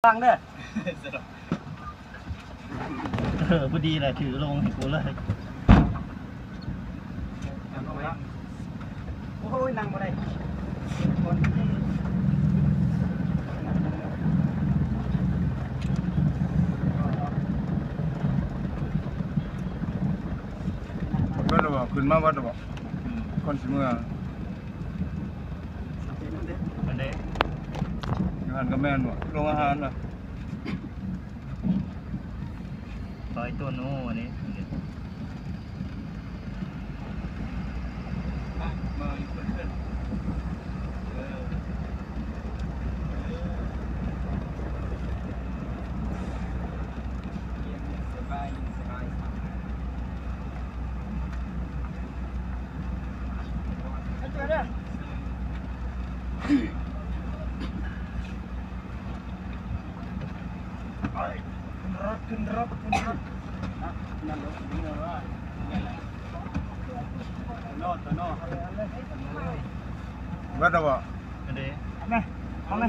ຟັງເດີ. ເອີ ພໍດີແຫຼະ ຖືລົງໃຫ້ກູເລີຍ. ໂອ້ຍ ນັ່ງບໍ່ໄດ້. ເບິດແລ້ວບໍ່? ຂຶ້ນມາເບິດແລ້ວບໍ່? ອືມ ກ່ອນຊິເມືອ. ອັນເດ ຢູ່ຫັ້ນກໍແມ່ນບໍ່? ໂລງອາຫານນະ. ໄປຕົວໂນອັນນີ້ ເອີ ສະບາຍດີ ສະບາຍດີ. ຂຶ້ນລົດ ຂຶ້ນລົດ ຂຶ້ນລົດ. ເບິດແລ້ວບໍ່? ອັນເດ ເອົາໄໝ? ເອົາໄໝ?